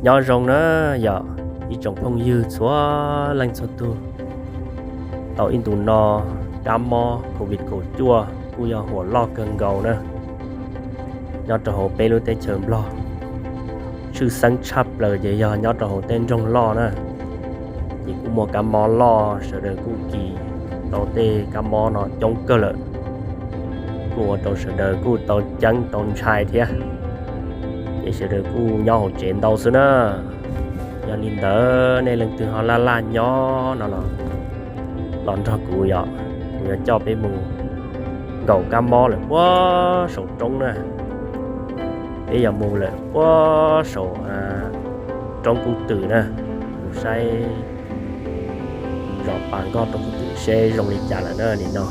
Nyob zoo na yog ib tsoom phooj ywg txhua leej txhua tug. Tau ib ntus no kab mob covid kaum cuaj kuj yog huam loj kawg nkaus na. Nyob rau hauv peb lub teb chaws Nplog, tshwj xeeb tshaj plaws ces yog nyob rau hauv tej nroog loj na, ces kuj muaj kab mob loj, sawv daws kuj kis tau tej kab mob no coob kawg lawm. Kuj ua rau sawv daws kuj tau ceeb tau ntshai thiab, ces sawv daws kuj nyob hauv tsev ntau xwb na. Yog li ntawd nej leej twg ho laj laj nyob no los, los nrog kuv yom, kuv yuav coj peb mus nkaum kab mob lawm puag saum roob na. Peb yuav mus lawm puag saum roob Kub Twm na, mus saib zos Pas Nkoj roob Kub Twm seb zoo li cas lawm na nim no.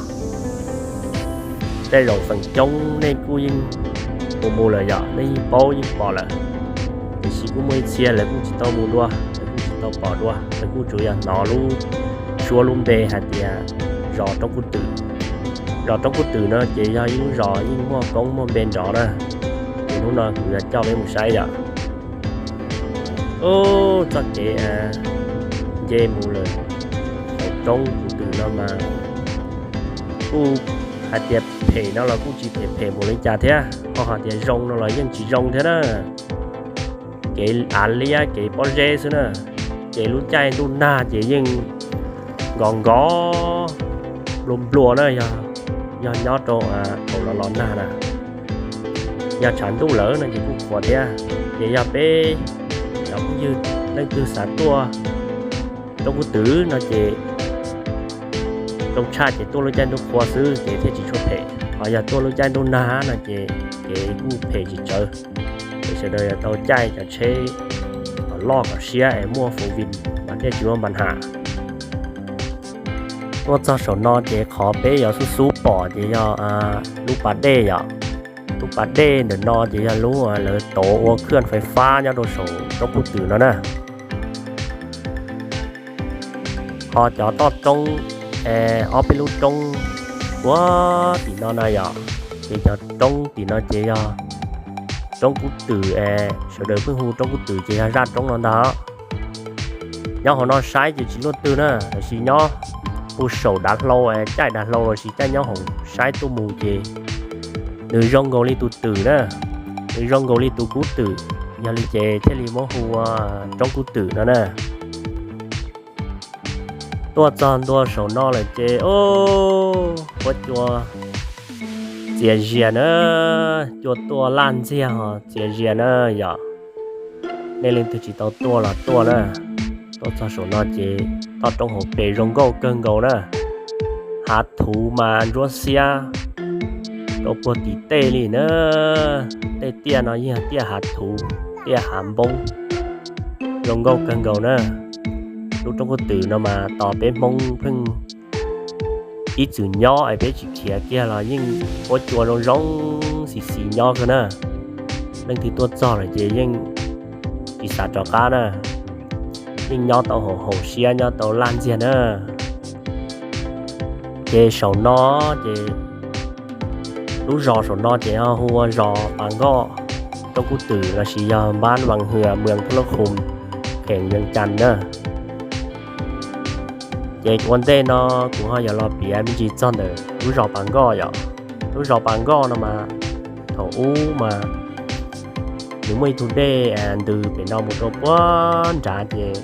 Tej zaum feem coob nej kuj yeej mus mus lawm yom, nej yeej paub yeej pom lawm, tiam sis kuj muaj ib txhia lawv kuj tsis tau mus dua, lawv kuj tsis tau pom dua, lawv kuj tsuas yog hnov lub suab lub npe hais tias zos Roob Kub Twm. Zos Roob Kub Twm no ces yog ib lub zos yeej muaj koob muaj npe nrov na, ces hnub no kuv yuav coj peb mus saib yom. Ub, txoj kev nce mus lawm saum roob Kub Twm no mas kuj hais tias phem no los kuj tsis phem phem mus li cas thiab, ho hais tias zoo no los yeej tsis zoo thiab na. Kev av liab kev pob zeb xwb na, ces lub caij ntuj nag ces yeej nkos nkos nplua nplua na, yog nyob rau thaum los los nag na. Yog tshav ntuj lawm no ces kuj qhuav thiab. Ces yog peb cov phooj ywg leej twg xav tuaj roob Kub Twm no ces zoo tshaj ces tuaj lub caij ntuj qhua xwb ces thiaj tsis tshua phem, ho yog tuaj lub caij ntuj nag no ces kev kuj phem tsis tsawg. Ces sawv daws yuav tau caij cov tsheb kom loj kom siab es muaj four wheel mas thiaj tsis muaj npa nham. Tuaj txog saum no ces qhov peb yuav xub xub pom ces yog lub pas dej yom. Lub pas dej ntawm no ces yog lub lawv tov ua khwj fais fab nyob rau saum roob Kub Twm no na. Ho cov toj roob, ob peb lub roob ua tim no na yom, ces cov roob tim no ces yog roob Kub Twm, sawv daws pheej hu roob Kub Twm ces yog zaj roob no ntag. Nyob hauv no saib ces tsis luaj twg na, tab sis nyob puag saum dav hlau, caij dav hlau lossis caij nyob hauv saib tuaj mus ces nws zoo nkaus li tus twm na, nws zoo nkaus li tus kub twm, yog li ces thiaj li muab hu ua roob kub twm no na. Tuaj txog ntua saum no lawm ces, huab cua txias zias na, cua tuaj laj ntxiag ho txias zias na yom. Nej leej twg tsis tau tuaj los tuaj na. Tuaj txog saum no ces toj roob hauv pes zoo nkauj kawg nkaus na. Hav thuv mas ntsuab xiab rau puag tim tej li na. Tej tiaj no yeej tiaj hav thuv, tiaj hav npoob, zoo nkauj kawg nkaus na. Lub roob kub twm no mas tos peb Hmoob pheej ib txwm nyob es peb tsis khiav kiag los yeej huab cua zoo zoo xis xis nyob kawg na. Leej twg tuaj txog lawm ces yeej tsis xav rov qab na, yeej nyob tau haum haum siab nyob tau laj ntxiag na. Ces saum no ces lub zos saum no ces ho hu ua zos Pas Nkoj, roob kub twm lossis yog npab Vas Hwm, Mws Thuj Lab Khum, kheem Vees Cas na. Ces ua ntej no kuv ho yuav los piav me ntsis txog ntawm lub zos Pas Nkoj yom. Lub zos Pas Nkoj no mas thaum ub mas nws muaj ib tug dej ntws pem no mus rau puag nrad ces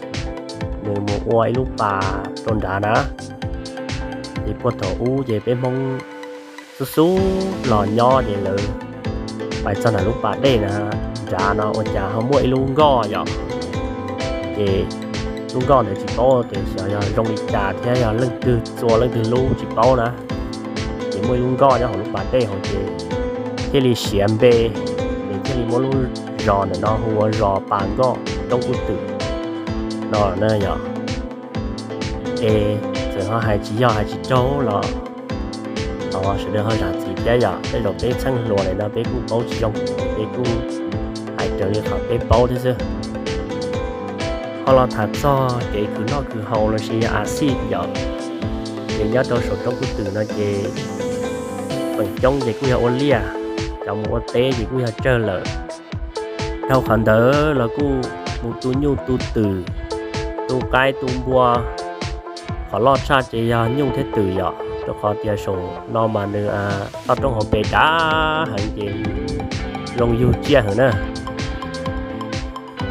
nws mus ua ib lub pas rau nrad na. Ces puag thaum ub ces peb Hmoob xub xub los nyob ces lawv pais txog ntawm lub pas dej na, nrad no ua cas ho muaj ib lub nkoj yom. Ces lub nkoj ntawd tsis paub tias xyov yog zoo li cas thiab yog leej twg txua leej twg lub tsis paub na. Ces muaj ib lub nkoj nyob hauv lub pas dej hauv ces thiaj li siav npe, ces thiaj li muab lub zos ntawm no hu ua zos Pas Nkoj roob kub twm no na yom. Es txawm ho hais tsis yog hais tsis raug los thov sawv daws ho zam txim thiab yom. Tej zaum peb txheej hluas li no peb kuj paub tsis zoo, peb kuj hais raws li qhov peb paub thiab xwb. Ho los tham txog kev khwv noj khwv haus lossis yog a xij yom, ces nyob rau saum roob kub twm no ces feem coob ces kuj yog ua liaj, cov mus ua teb ces kuj yog tsawg lawm. Dhau qhov ntawd los kuj mus tu nyuj tu twm, tu qaib tu npua. Qhov loj tshaj ces yog nyuj thiab twm yom, rau qhov tias saum no mas nws toj roob hauv pes dav heev ces zoo yug tsiaj heev na.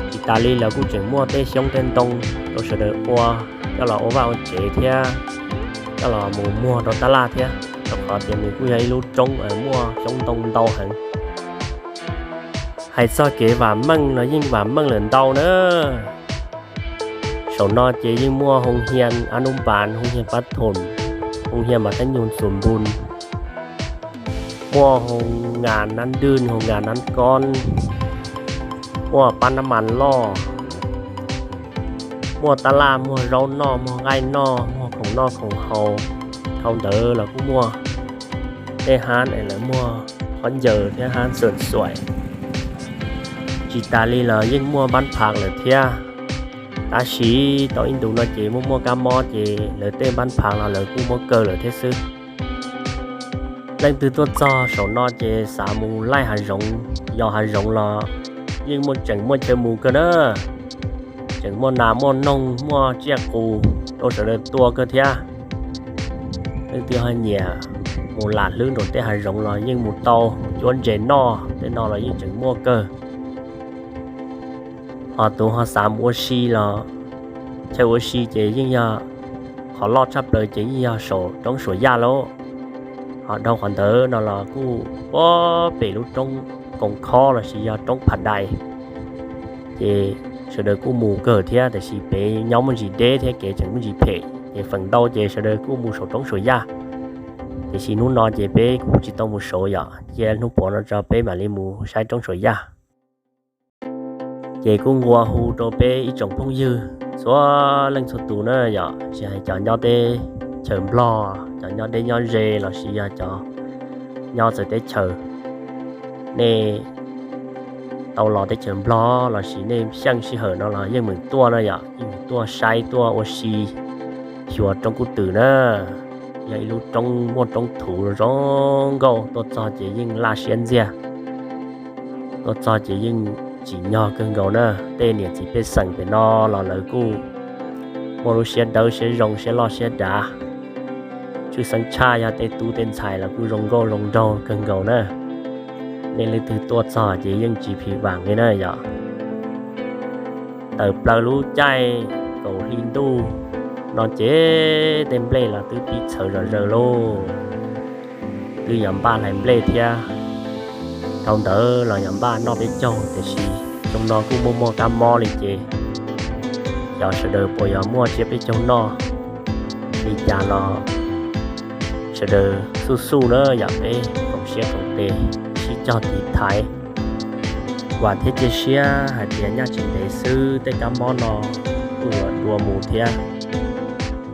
Tsis tas li lawv kuj tseem muaj tej xyoob tej ntoo rau sawv daws ua, coj los ua vaj ua tsev thiab coj los mus muag rau tab laj thiab, rau qhov tias nws kuj yog ib lub roob muaj xyoob ntoo ntau heev. Hais txog kev vam meej los yeej vam meej lawm ntau na. Saum no ces yeej muaj hoo hias Anub Npas, hoo hias Pab Thoom, hoo hias Mas Thab Nyug Xus Npun, muaj hoo ngas Nab Dwj, hoo ngas Nab Kob, muaj pab nab mas loj, muaj tab laj, muaj zaub noj, muaj nqaij noj, muaj khoom noj khoom haus. Dhau ntawd los kuj muaj tej hab es lawv muag qhob ncaws thiab hab xwm xuaim. Tsis tas li los yeej muaj npab phav lawm thiab. Tab sis tau ib ntus no ces muaj muaj kab mob ces lawv tej npab phav los lawv kuj muab kaw lawm thiab xwb. Leej twg tuaj txog saum no ces xav mus laij hav zoov, yos hav zoov los yeej muaj, tseem muaj chaw mus kawg na. Tseem muaj nas muaj noog muaj tsiaj qus rau sawv daws tua kawg thiab. Leej twg ho nyiam mus lam hlwb nraum tej hav zoov los yeej mus tau, cuab ntses noj tej no los yeej tseem muaj kawg. Ho tus ho xav mus ua si los chaw ua si ces yeej yog qhov loj tshaj plaws ces yeej yog saum roob Suam Yaj lauj. Ho dhau qhov ntawd no los kuj puag pem lub roob Koos Khob lossis yog roob Phav Dais, ces sawv daws kuj mus kawg thiab, tiam sis pem nyob muaj ntsis deb thiab kev tseem muaj ntsis phem ces feem ntau ces sawv daws kuj mus saum roob Suam Yaj. Tiam sis hnub no ces peb kuj tsis tau mus saud yom, cia hnub puav no tso peb mam li mus saib roob Suam Yaj. Ces kuj nqua hu rau peb ib tsoom phooj ywg txhua leej txhua tus na yom, tsis hais cov nyob teb chaws Nplog, cov nyob deb nyob ze lossis yog cov nyob txawv teb chaws, nej tau los teb chaws Nplog lossis nej xyeej sij hawm no los yeej meem tuaj na yom, yeej meem tuaj saib tuaj ua si xyuas roob Kub Twm na. Yog ib lub roob muaj roob thuv zoo nkauj, tuaj txog ces yeej laj siab ntxiag. Tuaj txog ces yeej tsim nyog kawg nkaus na. Tej niam txiv pej xeem pem no los lawv kuj muaj lub siab dawb siab zoo siab loj siab dav. Tshwj xeeb tshaj yog tej tub tej ntxhais los kuj zoo nkauj zoo nraug kawg nkaus na. Nej leej twg tuaj txog ces yeej tsis phim vam li na yom. Tawm plaws lub caij kaum hli ntuj no ces tej nplej los twb pib txhawv zom zaws lauj. Twb yuav npaj hlais nplej thiab, dhau ntawd los yuav npaj noj peb caug, tiam sis xyoo no kuj muaj muaj kab mob li ces xyov sawv daws puas yuav muaj tsiab peb caug noj. Li cas los sawv daws xuj xuj na yom, peb koom siab koom tes sib cog tiv thaiv. Vam thiab cia siab hais tias nyaj tsis ntev xwb tej kab mob no kuj yuav dua mus thiab.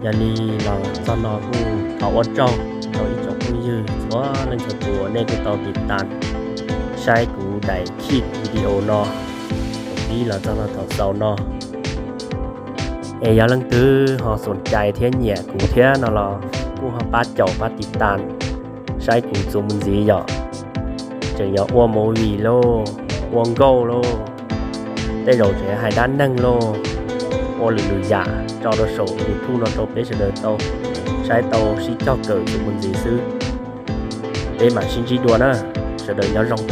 Yog li los txog no kuj thov ua tsaug rau ib tsoom phooj ywg txhua leej txhua tus uas nej kuj tau tiv tas saib kuv daim khij video no thaum pib los txog rau thaum xaus no. Es yog leej twg ho xom cai thiab nyiam kuv thiab no los kuj ho pab caum pab tiv tas saib kuv txuas mus ntxiv yom. Tseem yuav ua movie lauj, ua nkauj lauj, tej zaum tseem hais dab neeg lauj, ua lwm lwm yam tso rau saum YouTube no rau peb sawv daws tau saib tau sib cog kawm txuas mus ntxiv xwb. Peb mam sib ntsib dua na, sawv daws nyob zoo.